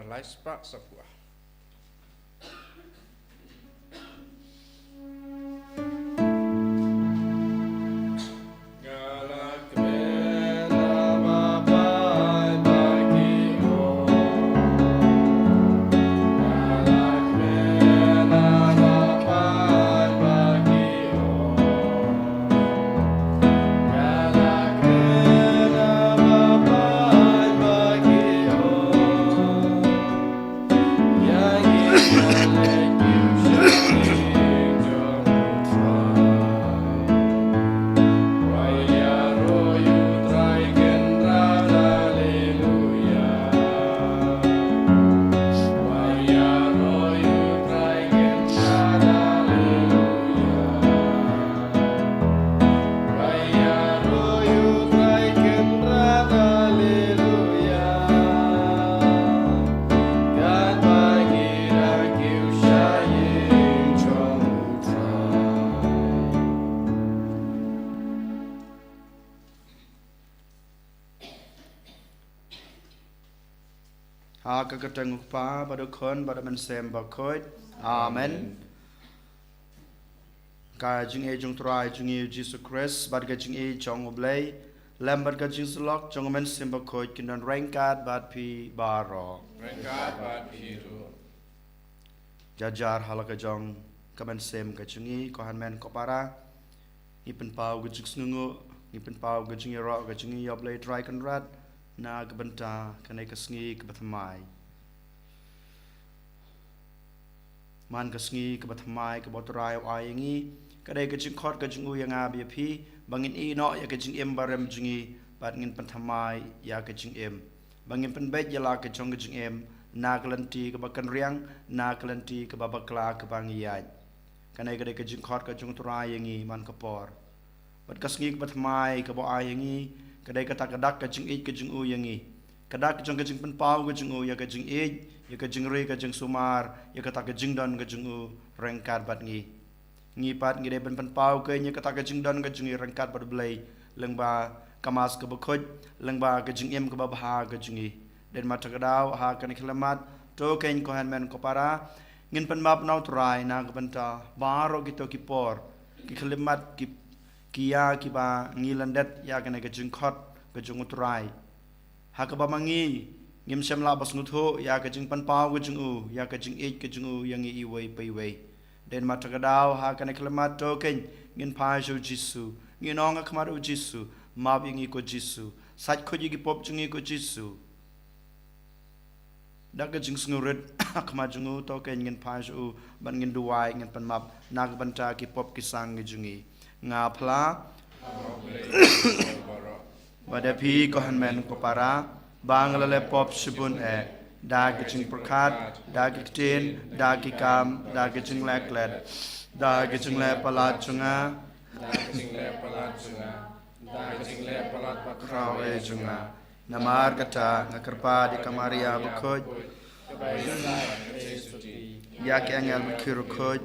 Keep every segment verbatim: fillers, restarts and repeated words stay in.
Lai spah saphew. Ha ka kyrteng U Kpa bad U Khun bad U Mynsiem Bakhuid. Amen. Ka jingïeit jong U Trai jong ngi U Jisu Khrist bad ka jingïeit jong U Blei, lem bad ka jingsyllok jong U Mynsiem Bakhuid kin don ryngkat bad phi baroh. Ryngkat bad phi ruh. Jar jar ha la ka jong ka mynsiem ka jong ngi, ko hynmen ko para, ngi pynpaw ka jingsngewnguh, ngi pynpaw ka jingïaroh ka jong ngi ïa U Blei Trai Kynrad na ka bynta kane ka sngi kaba thymmai. Man ka sngi kaba thymmai kaba U Trai u ai ïa ngi, ka dei ka jingkhot ka jong u ïa nga bad ïa phi, ba ngin ïehnoh ïa ka jingim barim jong ngi bad ngin pynthymmai ïa ka jingim, ba ngin pynbeit ïa la ka jong ka jingim na ka lynti kaba kynriang, na ka lynti kaba bakla kaba ngi ïaid. Kane ka dei ka jingkhot ka jong U Trai ïa ngi man ka por. Bad ka sngi kaba thymmai kaba u ai ïa ngi, ka dei kata ka dak ka jingïeit ka jong u ïa ngi, ka dak jong ka jingpynpaw ka jong u ïa ka jingïeit, ïa ka jingri ka jingsumar, ïa kata ka jingdon ka jong u ryngkat bad ngi. Ngi pat ngi dei ban pynpaw ka ïa kata ka jingdon ka jong ngi ryngkat bad U Blei lyngba ka Mass kaba khuid, lyngba ka jingim kaba bha ka jong ngi. Dei namar kata ka daw ha kane ka khyllipmat, to keiñ ko hynmen ko para, ngin pynmap na U Trai na ka bynta baroh kito ki por, ki khyllipmat, ki, ki ïa kiba ngi lyndet ïa kane ka jingkhot ka jong U Trai. Ha kaba ma ngi ngim shym lah ban sngewthuh ïa ka jingpynpaw ka jong u, ïa ka jingïeit ka jong u ïa ngi iwei pa iwei. Dei namar kata ka daw ha kane ka khyllipmat to keiñ ngin phai sha U Jisu, ngin ong ha khmat U Jisu, map ïa ngi ko Jisu, sait khuid ïa ki pop jong ngi ko Jisu. Da ka jingsngewrit ha khmat jong u to keiñ ngin phai sha u bad ngin duwai, ngin pynmap na ka bynta ki pop ki sang ki jong ngi. Nga phla bad ïa phi ko hynmen ko para, ba nga la leh pop shibun eh, da ka jingpyrkhat, da ka ktien, da ki kam, da ka jingleh klet, da ka jingleh palat jong nga, da ka jingleh palat jong nga, da ka jingleh palat bakhraw eh jong nga. Namar kata nga kyrpad ïa ka Maria bakhuid, ïa ki angel bad ki riewkhuid,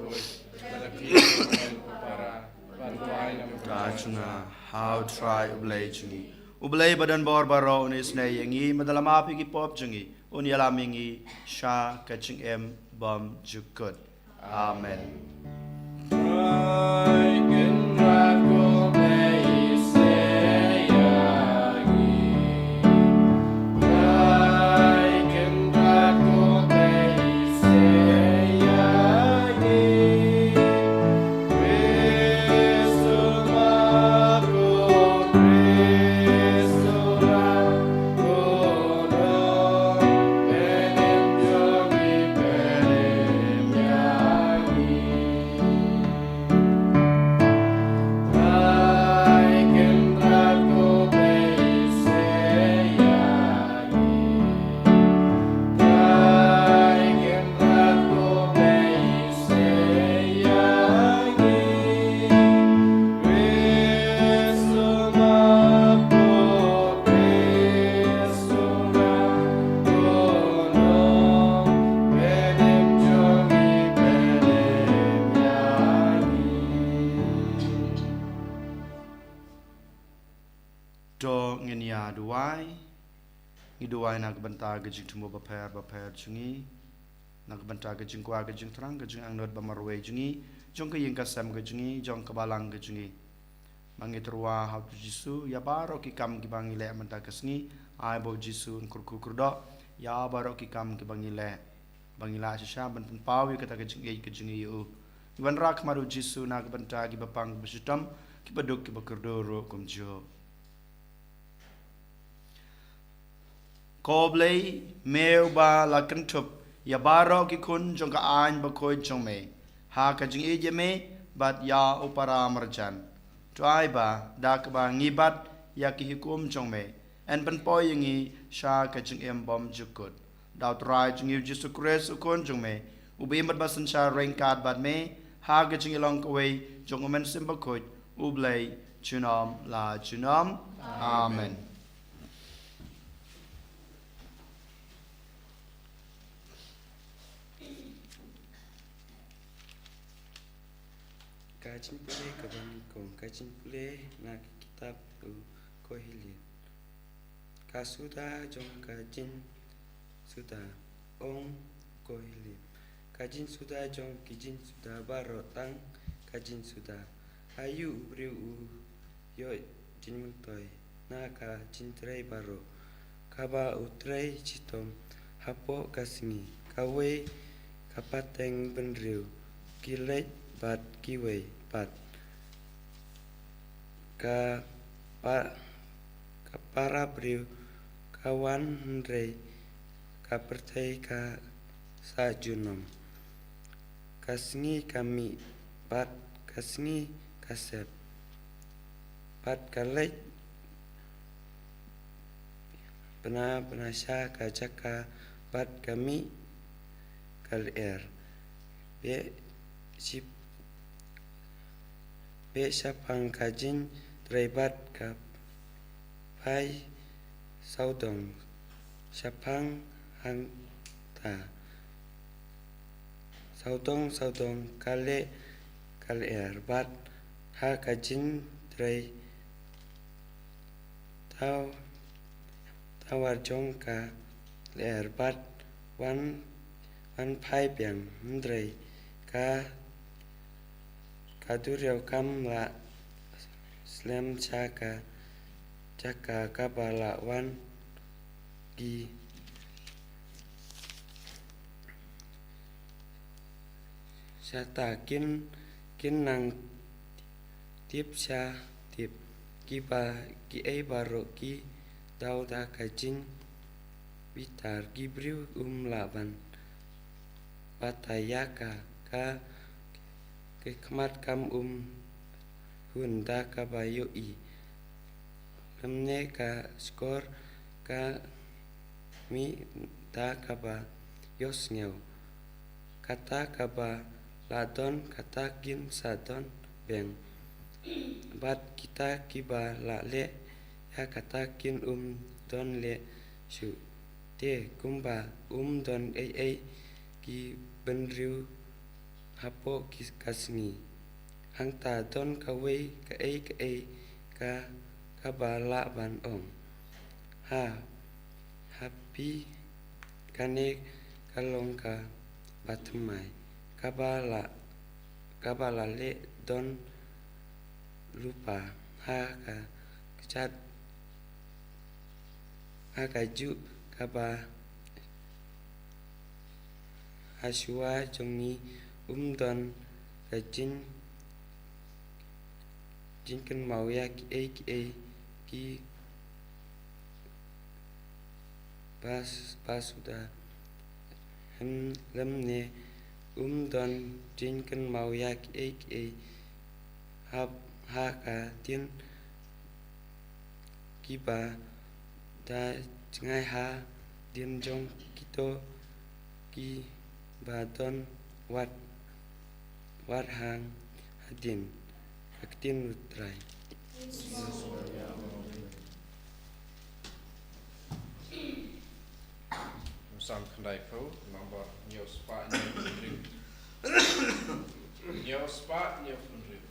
da jong nga ha U Trai U Blei jong ngi. U Blei ba don bor baroh un isynei ïa ngi, ba da la map ïa ki pop jong ngi, un ïalam ïa ngi sha ka jingim bymjukut. Amen. To ngin ïa duwai. Ngi duwai na ka bynta ka jingthmu bapher bapher jong ngi, na ka bynta ka jingkwah, ka jingthrang, ka jingangnud ba marwei jong ngi, jong ka ïing ka sem ka jong ngi, jong ka balang ka jong ngi. Ma ngi tyrwa ha u Jisu, ïa baroh ki kam kiba ngi leh mynta ka sngi, ai ba u Jisu un kyrkhu kyrdoh ïa baroh ki kam kiba ngi leh, ba ngi lah shisha ban pynpaw ïa kata ka jingïeit ka jong ngi ïa u. Ngi wanrah khmat u Jisu na ka bynta kiba pang kiba shitom, kiba duk kiba kyrduh ruh kumjuh. Ko Blei, me uba la kynthup ïa baroh ki khun jong ka aiñ bakhuid jong me ha ka jingïeit ïa me bad ïa u para marjan, to ai ba da kaba ngi bat ïa ki hukum jong me, yn pynpoi ïa ngi sha ka jingim bymjukut. Da u Trai jong ngi u Jisu Khrist u Khun jong me, uba im bad ba synshar ryngkat bad me ha ka jingïalong kawei jong u Mynsiem Bakhuid, U Blei, junom la junom. Amen. Ka jingpule kaba nyngkong, ka jingpule na ka kitab u Kohelith. Ka suda jong ka jingsuda, ong u Kohelith. Ka jingsuda jong ki jingsuda baroh tang ka jingsuda. Aïu u briew u ïoh jingmyntoi na ka jingtrei baroh kaba u trei shitom hapoh ka sngi? Kawei ka pateng bynriew, ki leit bad kiwei pat. Ka pa-, ka para briew ka wan, hynrei ka pyrthei ka sah junom. Ka sngi ka mih bad ka sngi ka sep, bad ka leit bna bna sha ka jaka bad ka mih ka lyer. Beh ship-, beh shaphang ka jingtrei bad ka phai sawdong shaphang hangta. Sawdong sawdong ka leh ka lyer bad ha ka jingtrei taw-, tawar jong ka lyer bad wan, wan phai biang, hynrei ka, ka duriaw kam lah slem sha ka jaka kaba la wan ki. Shata kin, kin nang tip sha tip, kiba, kiei baroh ki daw da ka jingbitar. Ki briew um lah ban batai ïa ka, ka, ki khmat kam um hun da kaba ïohi, lymne ka shkor ka mih da kaba ïohsngew. Kata kaba la don, kata kin sa don biang, bad kita kiba la leh ïa kata kin um don leh shuh. Te kumba um don ei ei ki bynriew hapoh ki, ka sngi, hangta don kawei kaei kaei ka, kaba lah ban ong. Ha, ha phi, kane ka long kaba thymmai, kaba la, kaba la leh don lypa ha ka kjat, ha kajuh kaba hashuwa jong ngi um don ka jing, jingkynmaw ïa kiei kiei ki bas, basuda. Hynrei lymne um don jingkynmaw ïa kiei kiei hap ha ka dien, kiba da jngai ha dien jong kito kiba don wat, wat hang hadien. Ka ktien U Trai. Psalm khyndaiphew, nombor hynñiew spah hynñiew phew hynriew. Hynñiew spah hynñiew phew hynriew.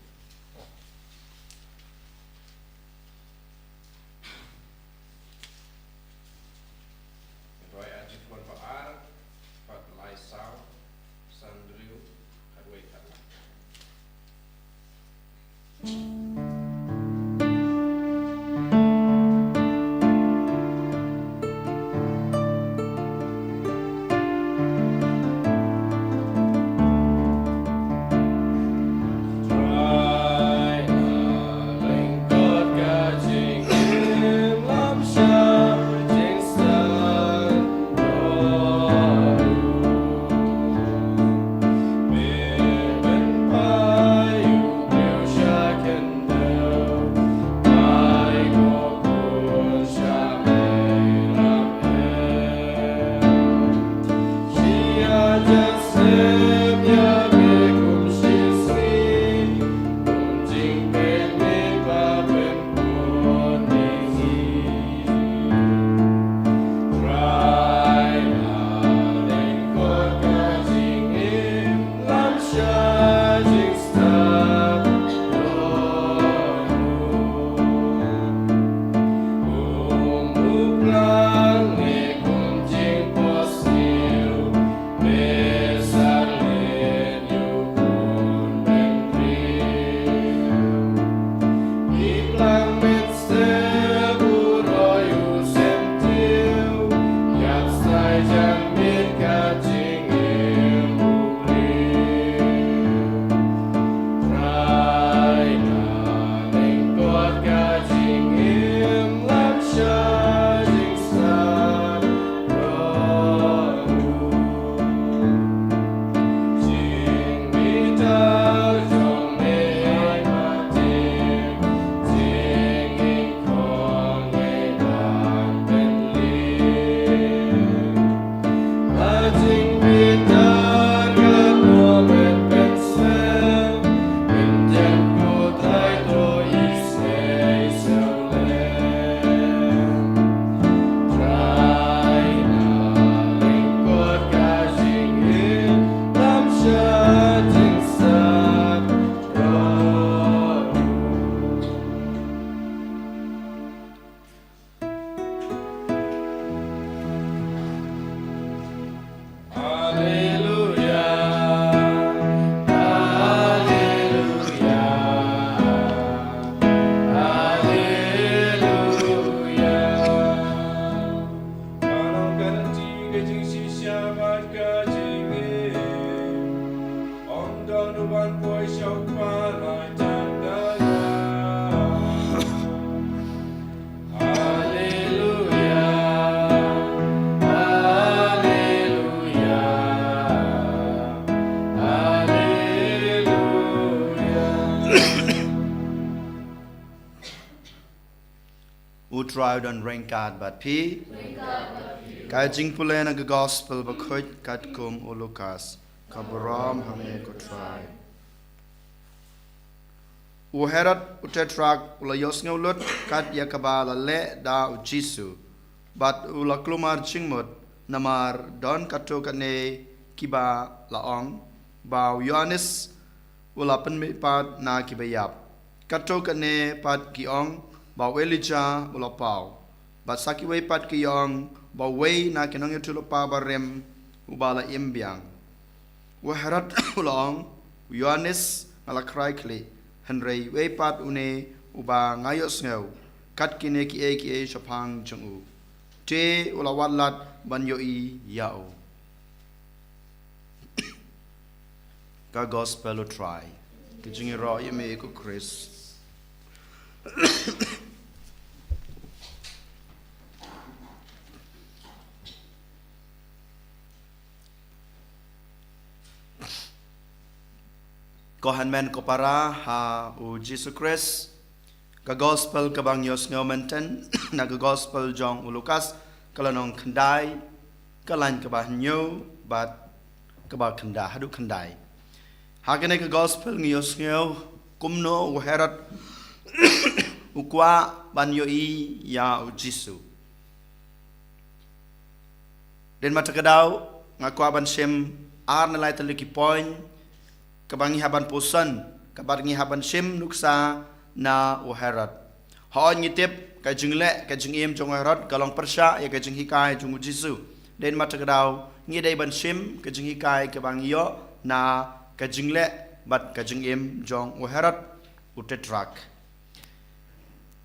Wan poi shong pa lai tang da la. Hallelujah, hallelujah, hallelujah. U Trai u don ryngkat bad phi. Ka jingpule na ka gospel bakhuid katkum u Lukas. Ka burom ha me ko Trai. U Herod u Tetrak u la ïohsngew lut kat ïa kaba la leh da u Jisu. Bad u la kulmar jingmut namar don katto katne kiba la ong ba u Ïoannis u la pynmihpat na kiba ïap. Katto katne pat ki ong ba u Elijah u la paw. Bad sa kiwei pat ki ong ba uwei na ki nongïathuhlypa barim uba la im biang. U Herod u la ong, u Ïoannis nga la khrai khlieh, hynrei uwei pat une uba nga ïohsngew kat kine kiei kiei shaphang jong u. Te u la wad lad ban ïohi ïa u. Ka gospel u Trai. Ka jingïaroh ïa me ko Khrist. Ko hynmen ko para ha u Jisu Khrist. Ka gospel kaba ngi ïohsngew mynta na ka gospel jong u Lukas, ka lynnong khyndai, ka lain kaba hynñiew bad kaba khyndai, haduh khyndai. Ha kane ka gospel ngi ïohsngew kumno u Herod u kwah ban ïohi ïa u Jisu. Dien ma ta ka daw nga kwah ban shim ar ne lai tylli ki point kaba ngi hap ban puson, kaba ngi hap ban shim nuksa na u Herod. Hooid ngi tip ka jingleh ka jingim jong u Herod ka long pyrshah ïa ka jinghikai jong u Jisu. Dien ma ta ka daw ngi dei ban shim ka jinghikai kaba ngi ïoh na ka jingleh bad ka jingim jong u Herod u Tetrak.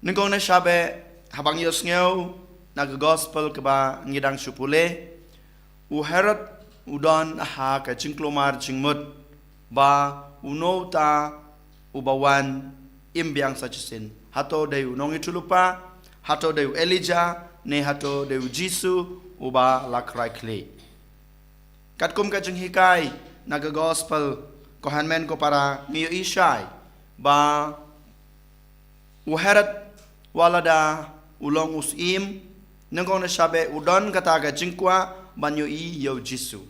Nyngkong na shabe haba ngi ïohsngew na ka gospel kaba ngi dang shu pule, u Herod u don ha ka jingkulmar jingmut ba uno uta uba wan im biang sa shisien. Hato dei u nongïathuhlypa, hato dei u Elijah, ne hato dei u Jisu uba la khrai khlieh. Katkum ka jinghikai na ka gospel, ko hynmen ko para, ngi ïohi shai ba u Herod wat lada u long u syiem, nyngkong na shabe u don kata ka jingkwah ban ïohi ïa u Jisu.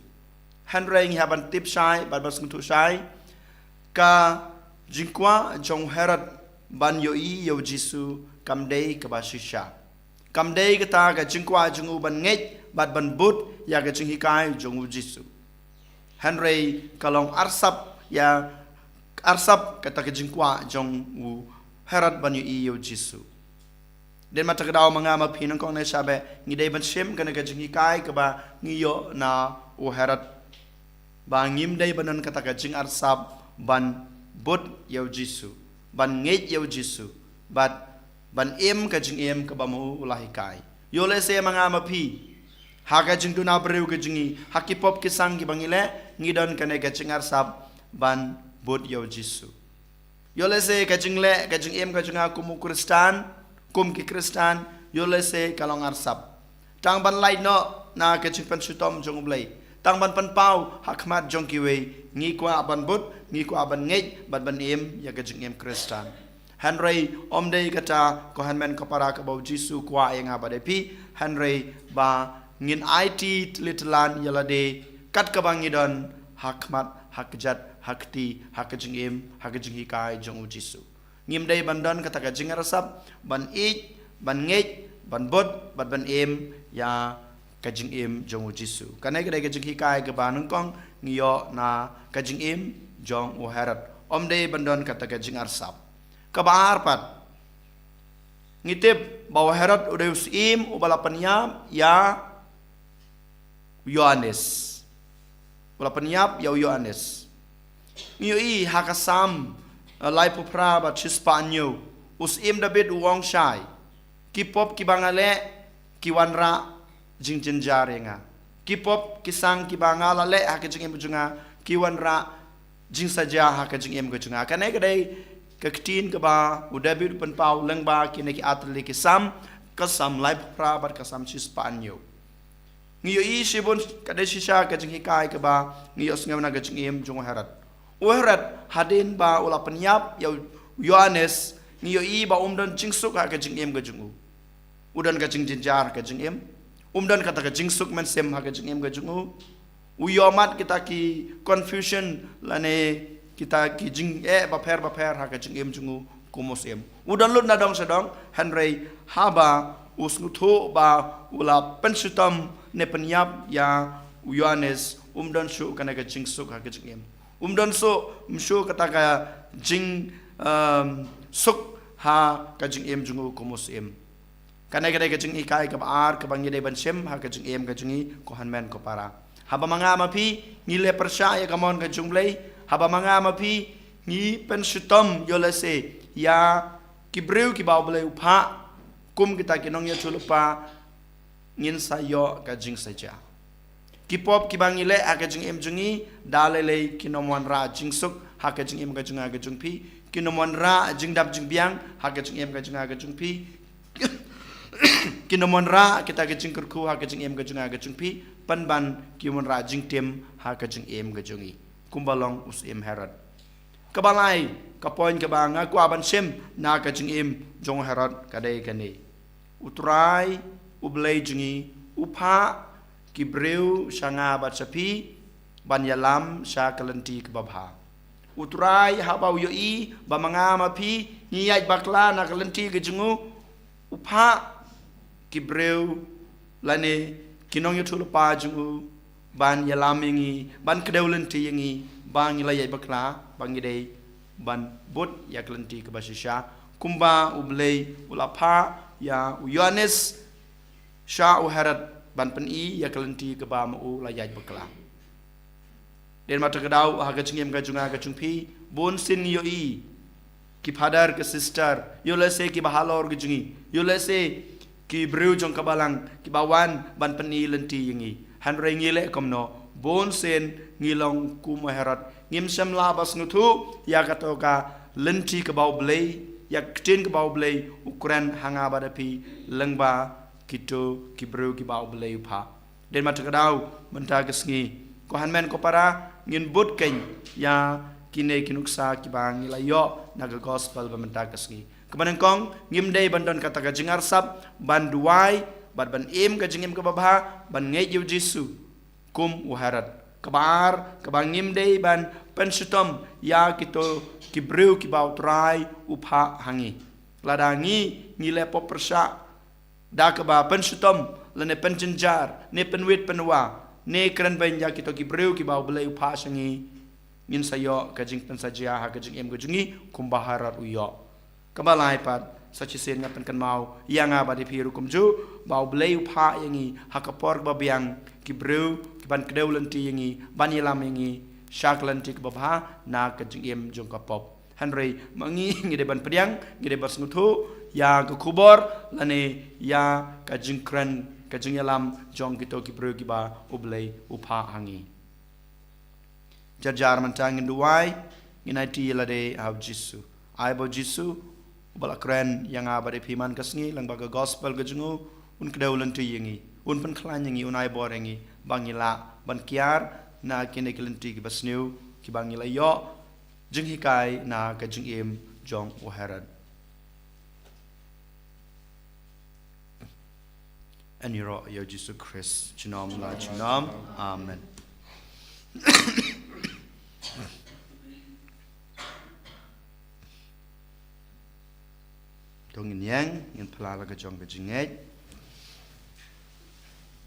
Hynrei ngi hap ban tip shai bad ban sngewthuh shai, ka jingkwah jong u Herod ban ïohi ïa u Jisu kam dei kaba shisha. Kam dei kata ka jingkwah jong u ban ngeit bad ban bud ïa ka jinghikai jong u Jisu. Hynrei ka long arsap ïa, arsap kata ka jingkwah jong u Herod ban ïohi ïa u Jisu. Dien ma ta ka daw ma nga ma phi nyngkong na shabe ngi dei ban shim kane ka jinghikai kaba ngi ïoh na u Herod. Ba ngim dei ban don kata ka jingarsap ban bud ïa u Jisu, ban ngeit ïa u Jisu, bad ban im ka jingim kaba ma u u la hikai. Ïoh lehse ma nga ma phi ha ka jingduna briew ka jong ngi, ha ki pop ki sang kiba ngi leh, ngi don kane ka jingarsap ban bud ïa u Jisu. Ïoh lehse ka jingleh ka jingim ka jong nga kum u Khristan, kum ki Khristan, ïoh lehse ka long arsap. Tang ban lait noh na ka jingpynshitom jong u Blei. Tang ban pynpaw ha khmat jong kiwei. Ngi kwah ban bud, ngi kwah ban ngeit bad ban im ïa ka jingim Khristan. Hynrei ym dei kata ko hynmen ko para kaba u Jisu u kwah ïa nga bad ïa phi. Hynrei ba ngin aiti tylli tyllan ïa lade kat kaba ngi don ha khmat, ha kjat, ha kti, ha ka jingim, ha ka jinghikai jong u Jisu. Ngim dei ban don kata ka jingarsap ban ïeit, ban ngeit, ban bud bad ban im ïa ka jingim jong u Jisu. Kane ka dei ka jinghikai kaba nyngkong ngi ïoh na ka jingim jong u Herod. Ym dei ban don kata ka jingarsap. Kaba ar pat, ngi tip ba u Herod u dei u syiem uba la pynïap ïa u Ïoannis. U la pynïap ïa u Ïoannis. Ngi ïohi ha ka Salm, eh, laiphew phra bad shispah hynñiew, u syiem David u ong shai, ki pop kiba nga leh ki wanrah jingjynjar ïa nga. Ki pop ki sang kiba nga la leh ha ka jingim jong nga ki wanrah jingsaja ha ka jingim ka jong nga. Kane ka dei ka ktien kaba u David u pynpaw lyngba kine ki artylli ki Salm, ka Salm laiphew phra bad ka Salm shispah hynñiew. Ngi ïohi shibun ka dei shisha ka jinghikai kaba ngi ïohsngew na ka jingim jong u Herod. U Herod hadien ba u la pynïap ïa u Ïoannis, ngi ïohi ba um don jingsuk ha ka jingim ka jong u. U don ka jingjynjar ha ka jingim. Um don kata ka jingsuk mynsiem ha ka jingim ka jong u. U ïohmad kita ki confusion lane kita ki jingeh bapher bapher ha ka jingim jong u kum u syiem. U don lut na dong sha dong, hynrei haba u sngewthuh ba u la pynshitom ne pynïap ïa u Ïoannis, um don shuh kane ka jingsuk ha ka jingim. Um don shuh, um shuh kata ka jing, um, suk ha ka jingim jong u kum u syiem. Kane ka dei ka jinghikai kaba ar kaba ngi dei ban shim ha ka jingim ka jong ngi, ko hynmen ko para. Haba ma nga ma phi ngi leh pyrshah ïa ka mon ka jong U Blei, haba ma nga ma phi ngi pynshitom ïoh lehse ïa ki briew kiba U Blei u phah kum kita ki nongïathuhlypa, ngin sa ïoh ka jingsaja. Ki pop kiba ngi leh ha ka jingim jong ngi da lei lei kin ym wanrah jingsuk ha ka jingim ka jong nga ka jong phi, kin ym wanrah jingdap jingbiang ha ka jingim ka jong nga ka jong phi, kin ym wanrah kita ka jingkyrkhu ha ka jingim ka jong nga ka jong phi, pynban kin wanrah jingtim ha ka jingim ka jong ngi. Kumba long u syiem Herod. Kaba lai, ka point kaba nga kwah ban shim na ka jingim jong u Herod ka dei kane. U Trai U Blei jong ngi u phah ki briew sha nga bad sha phi ban ïalam sha ka lynti kaba bha. U Trai haba u ïohi ba ma nga ma phi ngi ïaid bakla na ka lynti ka jong u, u phah ki briew lane ki nongïathuhlypa jong u ban ïalam ïa ngi, ban kdew lynti ïa ngi ba ngi la ïaid bakla, ba ngi dei ban bud ïa ka lynti kaba shisha. Kumba U Blei u la phah ïa u Ïoannis sha u Herod ban pyni ïa ka lynti kaba ma u la ïaid bakla. Dei namar kata ka daw ha ka jingim ka jong nga ka jong phi, bun sien ngi ïohi ki father ki sister, ïoh lehse kiba halor ka jong ngi, ïoh lehse ki briew jong ka balang kiba wan ban pyni lynti ïa ngi. Hynrei ngi leh kumno? Bun sien ngi long kum u Herod, ngim shym lah ba sngewthuh ïa kato ka lynti kaba U Blei, ïa ka ktien kaba U Blei u kren ha nga bad ha phi lyngba kito ki briew kiba U Blei u phah. Dei namar kata ka daw mynta ka sngi, ko hynmen ko para, ngin bud keiñ ïa kine ki nuksa kiba ngi la ïoh na ka gospel ba mynta ka sngi. Kaba nyngkong, ngim dei ban don kata ka jingarsap ban duwai bad ban im ka jingim kaba bha, ban ngeit ïa u Jisu kum u Herod. Kaba ar, kaba ngim dei ban pynshitom ïa kito ki briew kiba u Trai u phah ha ngi. Lada ngi, ngi leh pop pyrshah da kaba pynshitom lane pynjynjar ne pynwit pynwa ne kren beiñ ïa kito ki briew kiba U Blei u phah sha ngi, ngin sa ïoh ka jingpynsaja ha ka jingim ka jong ngi kumba Herod u ïoh. Kaba lai pat, sa shisien nga pynkynmaw ïa nga bad ïa phi ruh kumjuh ba U Blei u phah ïa ngi ha ka por kaba biang ki briew ki ban kdew lynti ïa ngi, ban ïalam ïa ngi sha ka lynti kaba bha na ka jingim jong ka pop. Hynrei ma ngi, ngi dei ban pdiang, ngi dei ban sngewthuh ïa ka khubor lane ïa ka jingkren, ka jingïalam jong kito ki briew kiba U Blei u phah ha ngi. Jar jar mynta ngin duwai, ngin aiti ïa lade ha u Jisu. Ai ba u Jisu uba la kren ïa nga bad ïa phi man ka sngi lyngba ka gospel ka jong u, un kdew lynti ïa ngi, un pynkhlaiñ ïa ngi, un ai bor ïa ngi ba ngi lah ban kiar na kine ki lynti kiba sniew kiba ngi la ïoh jinghikai na ka jingim jong u Herod. Yn ïaroh ïa u Jisu Khrist junom la junom. Amen. To ngin ïeng, ngin phla la ka jong ka jingngeit.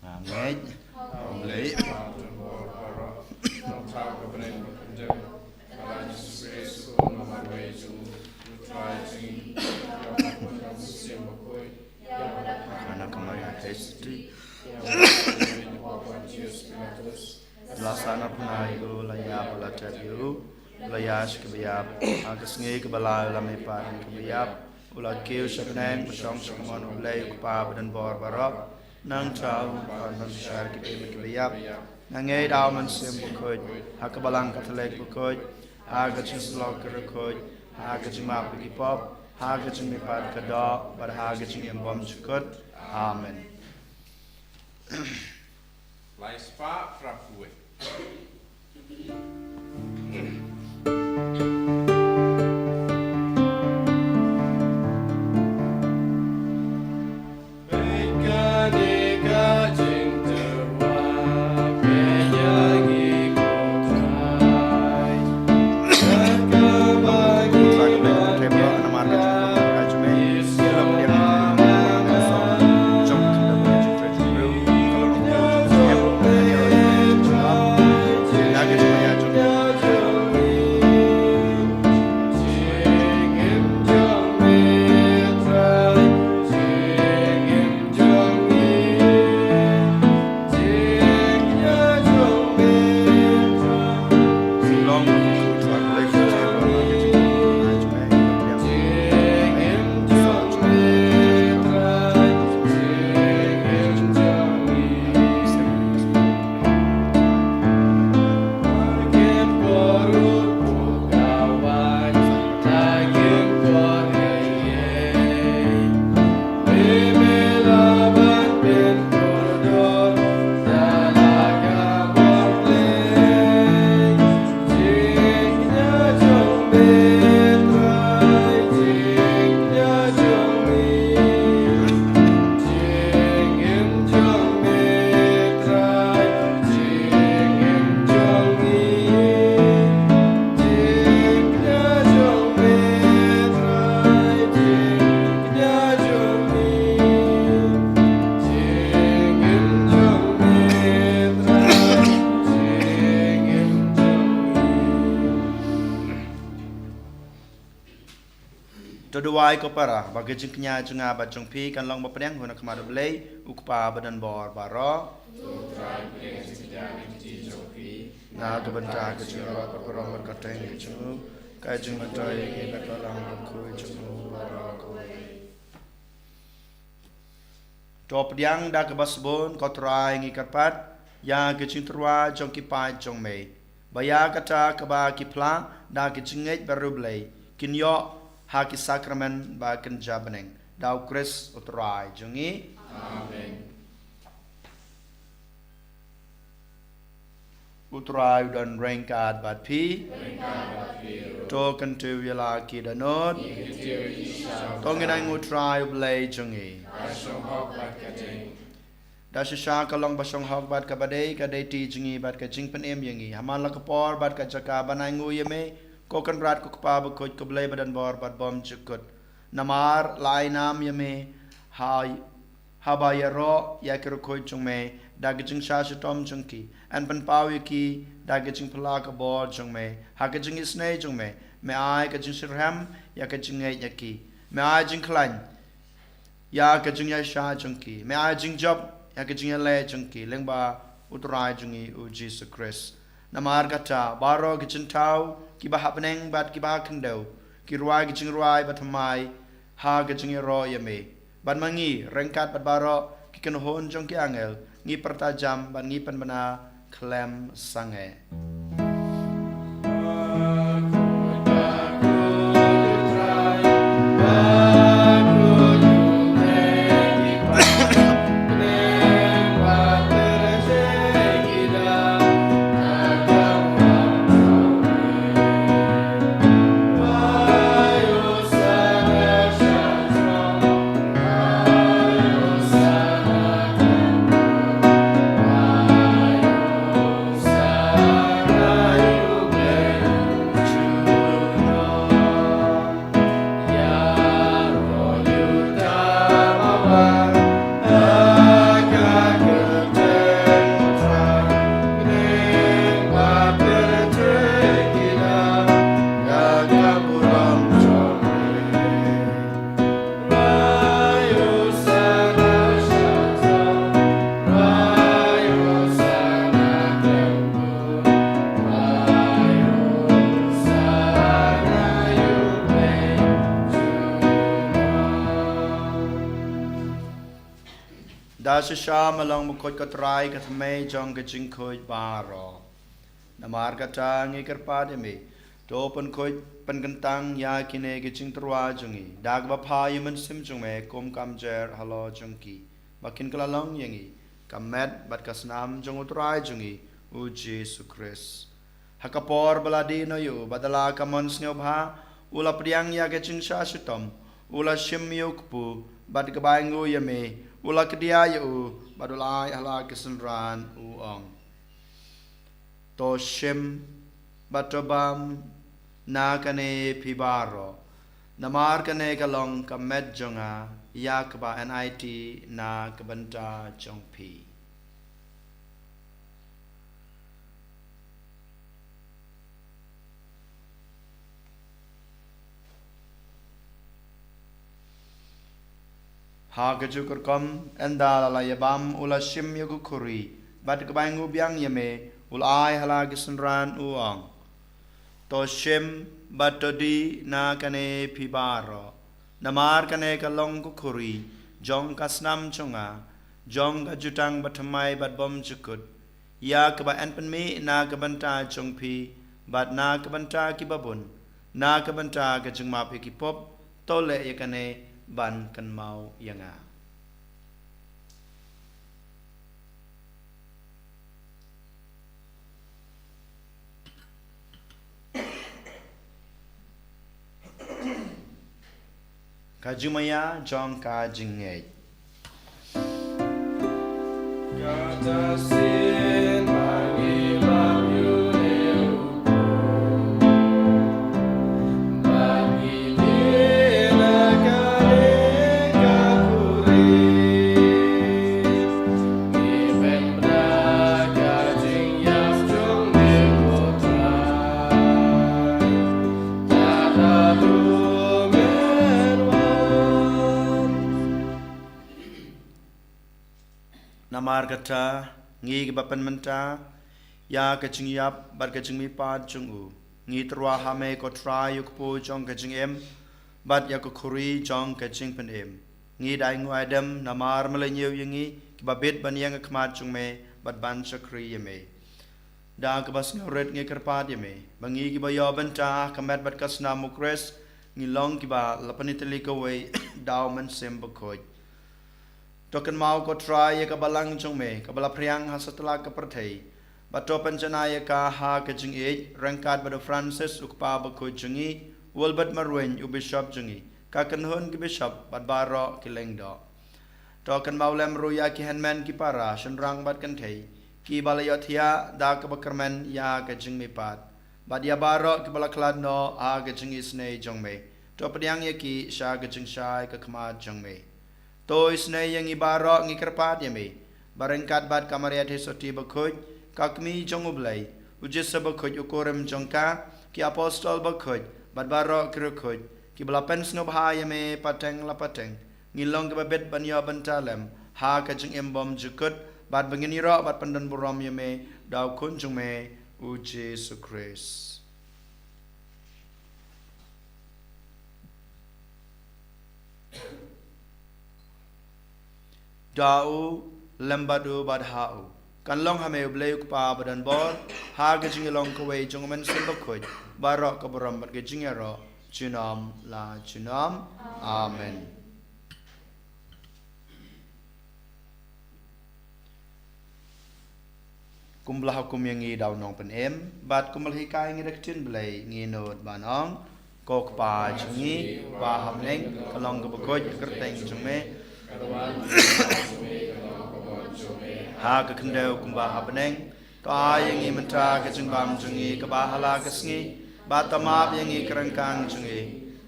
Nga ngeit ha U Blei, na ka Maria Theisotti, la sahnarphna ïa u, la ïap, la tep ïa u, la ïaid sha kiba ïap, ha ka sngi kaba lai u la mihpat na kiba ïap, u la kiew sha bneng, u shong sha kamon U Blei U Kpa badonbor baroh. Nangta un wan ban bishar kiba im kiba ïap. Nga ngeit ha U Mynsiem Bakhuid, ha ka Balang Katholik bakhuid, ha ka jingsyllok ka riewkhuid, ha ka jingmap ïa ki pop, ha ka jingmihpat ka doh, bad ha ka jingim bymjukut. Amen. Lai spah phra phew wei. To duwai ko para, ba ka jingkñia jong nga bad jong phi kan long ba pdiang ha khmat U Blei, U Kpa badonbor baroh. Nga ka bynta ka jingïaroh bad ka rong bad ka teng ka jong u, ka jingmyntoi ïa ngi bad ka long ka khuid jong u baroh kawei. To pdiang da kaba sbun ko Trai, ngi kyrpad ïa ka jingtyrwa jong ki paid jong me, ba ïa kata kaba ki phla da ka jingngeit bad riewblei kin ïoh ha ki sakramen ba kynja bneng, da U Khrist U Trai jong ngi. Amen. U Trai u don ryngkat bad phi. To kyntiew ïa la ki dohnud. To ngin ainguh Trai U Blei jong ngi. Da shisha ka long ba shong hok bad kaba dei ka dei ti jong ngi bad ka jingpynim ïa ngi ha man la ka por bad ka jaka ban ainguh ïa me, ko Kynrad ko Kpa bakhuid, ko Blei badonbor bad bymjukut. Namar la ai nam ïa me ha haba ïaroh ïa ki riewkhuid jong me da ka jingshah shitom jong ki, yn pynpaw ïa ki da ka jingphylla ka bor jong me ha ka jingisynei jong me. Me ai ka jingshitrhem ïa ka jingngeit ïa ki. Me ai jingkhlaiñ ïa ka jingïaishah jong ki. Me ai jingjop ïa ka jingïaleh jong ki lyngba U Trai jong ngi U Jisu Khrist. Namar kata baroh ki jingthaw kiba ha bneng bad kiba ha khyndew ki rwai ki jingrwai bathymmai ha ka jingïaroh ïa me. Bad ma ngi ryngkat bad baroh ki kynhun jong ki angel ngi pyrta jam bad ngi pynbna khlem sangeh. Da shisha me long bakhuid ko Trai, ka thymmei jong ka jingkhuid baroh. Namar kata ngi kyrpad ïa me, To pynkhuid pynkyntang ïa kine ki jingtyrwa jong ngi da kaba pha ïa u Mynsiem jong me, kum ka mjer halor jong ki, ba kin kylla long ïa ngi ka met bad ka snam jong U Trai jong ngi, U Jisu Khrist. Ha ka por ba la dih noh ïa u, bad da la ka mon sngewbha, u la pdiang ïa ka jingshah shitom, u la shim ïa u kpu, bad kaba ainguh ïa me, u la kdiah ïa u, bad u la ai ha la ki synran, u ong: To shim bad to bam na kane phi baroh, namar kane ka long ka met jong nga, ïa kaba yn aiti na ka bynta jong phi. Ha kajuh ka rukom, ynda la la ïa bam, u la shim ïa ka khuri, bad kaba ainguh biang ïa me, u la ai ha la ki synran, u ong: To shim bad to dih na kane phi baroh, namar kane ka long ka khuri jong ka snam jong nga, jong ka jutang bathymmai bad bymjukut, ïa kaba yn pynmih na ka bynta jong phi bad na ka bynta ki babun, na ka bynta ka jingmap ïa ki pop. To leh ïa kane ban kynmaw ïa nga. Ka jingmaïa jong ka jingngeit. Namar kata, ngi kiba pynmynta ïa ka jingïap bad ka jingmihpat jong u, ngi tyrwa ha me ko Trai, ïa u kpu jong ka jingim bad ïa ka khuri jong ka jingpynim. Ngi da ainguh aidem namar me la ñiew ïa ngi kiba bit ban ïeng ha khmat jong me bad ban shakri ïa me. Da kaba sngewrit ngi kyrpad ïa me ba ngi kiba ïoh bynta ha ka met bad ka snam u Khrist, ngi long kiba la pynitylli kawei da u Mynsiem Bakhuid. To kynmaw ko Trai ïa ka balang jong me kaba la phriang ha satlak ka pyrthei, bad to pynjanai ïa ka ha ka jingïeit ryngkat bad u Francis u kpa bakhuid jong ngi, u Albert Marwein u bishop jong ngi, ka kynhun ki bishop bad baroh ki lyngdoh. To kynmaw lem ruh ïa ki hynmen ki para, shynrang bad kynthei, kiba la ïohthiah da kaba kyrmen ïa ka jingmihpat, bad ïa baroh kiba la khlad noh ha ka jingisynei jong me. To pdiang ïa ki sha ka jingshai ka khmat jong me. To isynei ïa ngi baroh, ngi kyrpad ïa me, ba ryngkat bad ka Maria Theisotti bakhuid, ka kmie jong u Blei, u Joseph bakhuid u kurim jong ka, ki apostol bakhuid bad baroh ki riewkhuid kiba la pynsngewbha ïa me pateng la pateng, ngin long kiba bit ban ïoh bynta lem ha ka jingim bymjukut, bad ba ngin ïaroh bad pyndonburom ïa me da u Khun jong me, u Jisu Khrist. Da u, lem bad u, bad ha u, kan long ha me u Blei u Kpa badonbor, ha ka jingïalong kawei jong u Mynsiem Bakhuid, baroh ka burom bad ka jingïaroh junom la junom. Amen. Kumba la hukum ïa ngi da u Nongpynim, bad kumba la hikai ïa ngi da ka ktien Blei, ngin nud ban ong: Ko Kpa jong ngi uba ha bneng, ka long kaba khuid ka kyrteng jong me. Ha ka khyndew kumba ha bneng. To ai ïa ngi mynta ka jingbam jong ngi kaba ha la ka sngi, bad to map ïa ngi ki ryngkang jong ngi,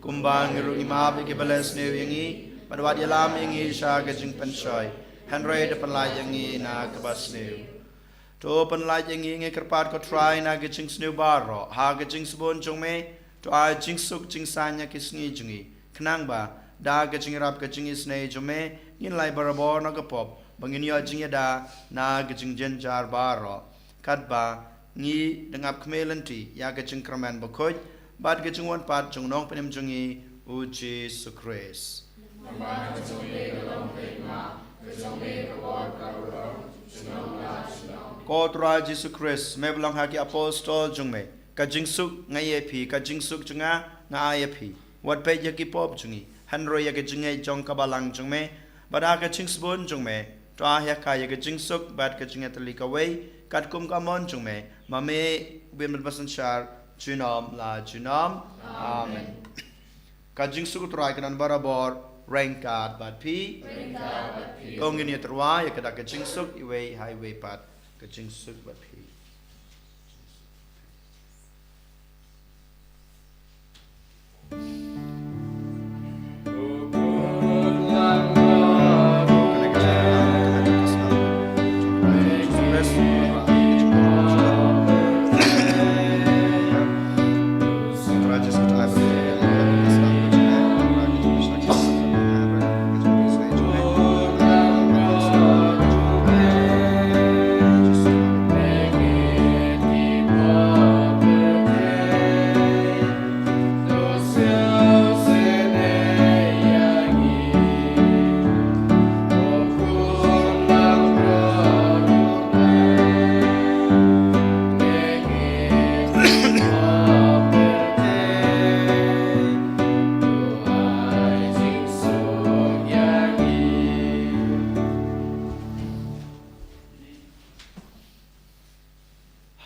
kumba ngi ruh ngi map ïa kiba leh sniew ïa ngi, bad wat ïalam ïa ngi sha ka jingpynshoi, hynrei to pynlait ïa ngi na kaba sniew. To pynlait ïa ngi, ngi kyrpad ko Trai, na ka jingsniew baroh ha ka jingsbun jong me. To ai jingsuk jingsaiñ ha ki sngi jong ngi, khnang ba da ka jingïarap ka jingisynei jong me, ngin lait barabor na ka pop, ba ngin ïoh jingïada na ka jingjynjar baroh, katba ngi dang ap khmih lynti ïa ka jingkyrmen bakhuid bad ka jingwan pat jong u Nongpynim jong ngi, u Jisu Khrist. Ko Trai Jisu Khrist, me ba long ha ki apostol jong me, Ka jingsuk nga ïa phi, ka jingsuk jong nga nga ai ïa phi. Wat peit ïa ki pop jong ngi, hynrei ïa ka jingngeit jong ka balang jong me. Bad ha ka jingsbun jong me, to ai ha ka ïa ka jingsuk bad ka jingïatylli kawei, katkum ka mon jong me, ma me, u Blei Mynsynshar, junom la junom. Amen. Ka jingsuk u Trai kan don barabor ryngkat bad phi. Ryngkat bad phi. To ngin ïatyrwa ïa kata ka jingsuk iwei ha iwei pat. Ka jingsuk bad phi.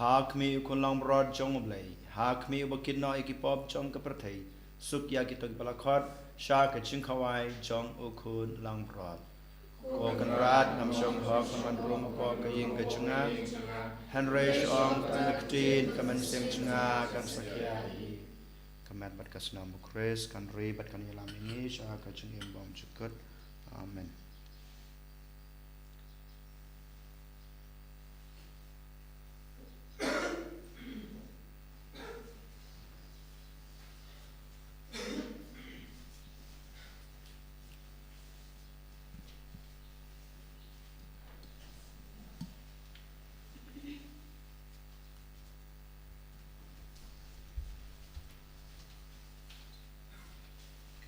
Ha khmih u khun langbrot jong U Blei, ha khmih uba kit noh ïa ki pop jong ka pyrthei, suk ïa kito kiba la khot sha ka jingkhawai jong u khun langbrot. Ko Kynrad, ngam shong hok ban wan rung hapoh ka ïing ka jong nga, hynrei shu ong tang ka ktien, ka mynsiem jong nga kan sa khia hi. Ka met bad ka snam u Khrist kan ri bad kan ïalam ïa ngi sha ka jingim bymjukut. Amen.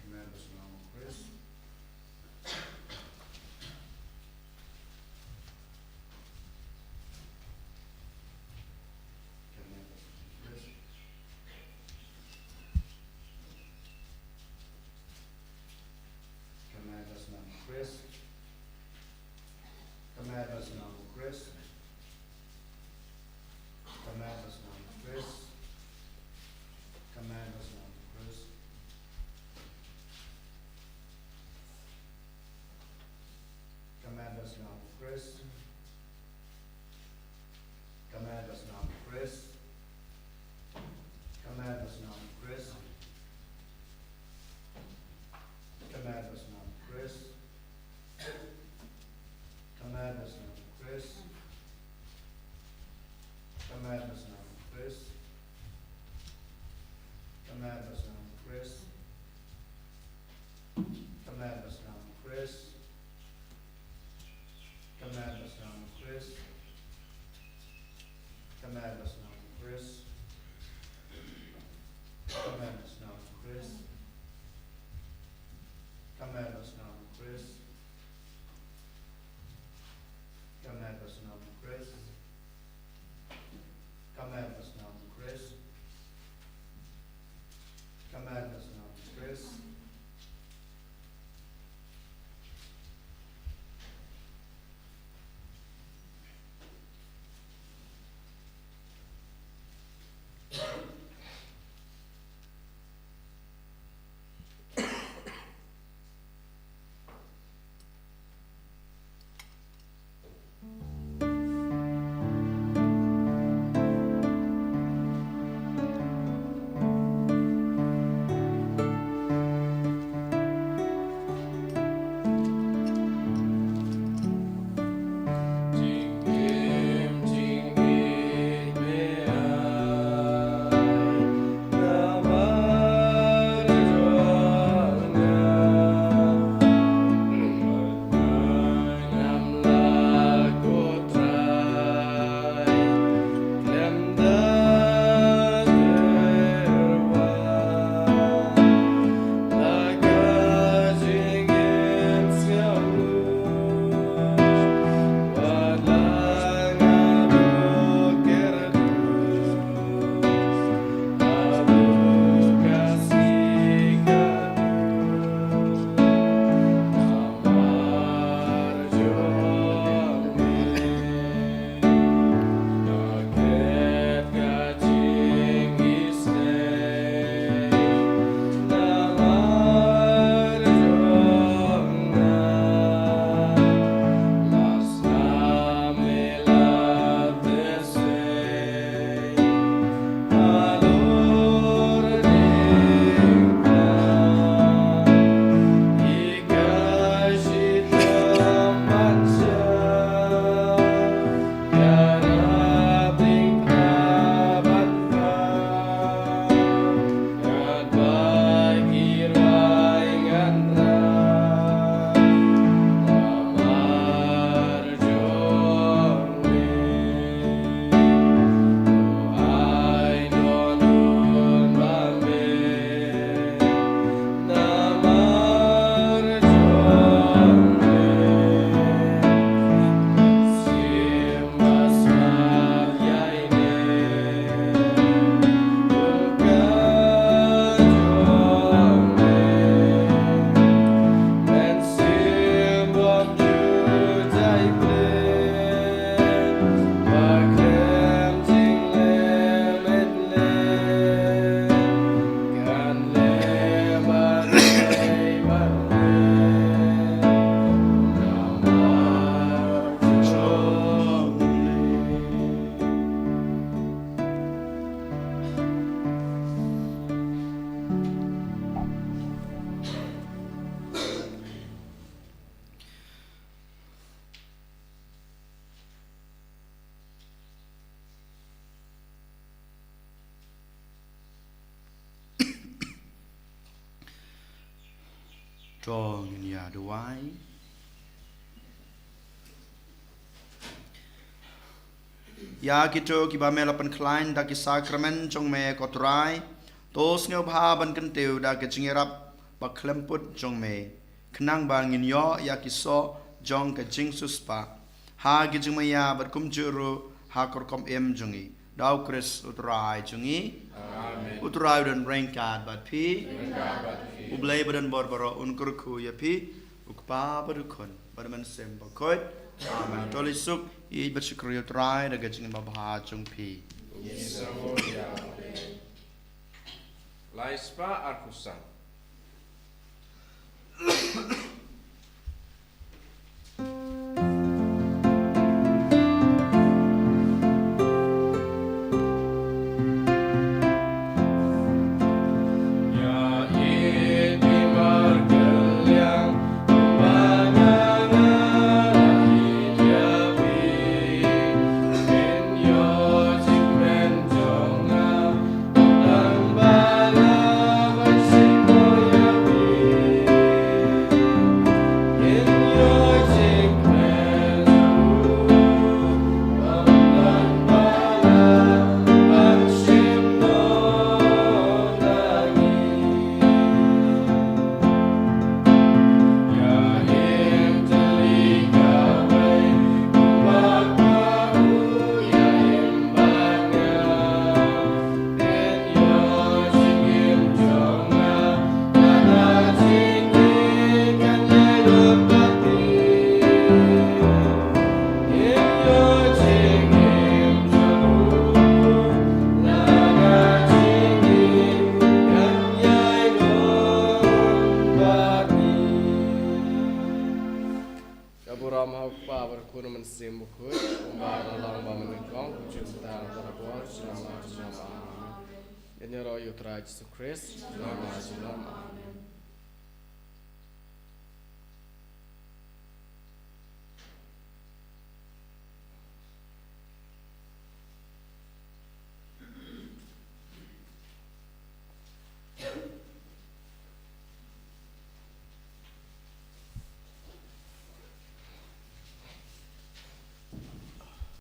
Ka met bad snam u Khrist. Ka met bad snam u Khrist. Ka met bad snam u Khrist. Ka met bad snam u Khrist. Ka met bad snam u Khrist. Ka met bad snam u Khrist. Ka met bad snam u Khrist. Ka met bad snam u Khrist. Ka met bad snam u Khrist. Ka met bad snam u Khrist. Ka met bad snam u Khrist. Ka met bad snam u Khrist. Ka met bad snam u Khrist. Ka met bad snam u Khrist. Ka met bad snam u Khrist. Ka met bad snam u Khrist. Ka met bad snam u Khrist. Ka met bad snam u Khrist. Ka met bad snam u Khrist. To ngin ïa duwai. Ïa kito kiba me la pynkhlaiñ da ki sakramen jong me ko Trai, to sngewbha ban kyntiew da ka jingïarap ba khlem put jong me, khnang ba ngin ïoh ïa ki soh jong ka jingsiewspah ha ki jingmaïa bad kumjuh ruh ha ka rukom im jong ngi. Da U Khrist U Trai jong ngi. Amen. U Trai u don ryngkat bad phi. Ryngkat bad phi. U Blei ba don bor baroh un kyrkhu ïa phi, U Kpa bad U Khun bad U Mynsiem Bakhuid. Amen. To leit suk, ïeit bad shakri ïa U Trai da ka jingim babha jong phi. Lai spah arphew san. Ka burom ha U Kpa bad U Khun bad U Mynsiem Bakhuid, kumba la long ba mynnyngkong, kumjuh mynta, bad ha ka por jong ngi. Amen. Ngin ïaroh ïa U Trai Jisu Khrist.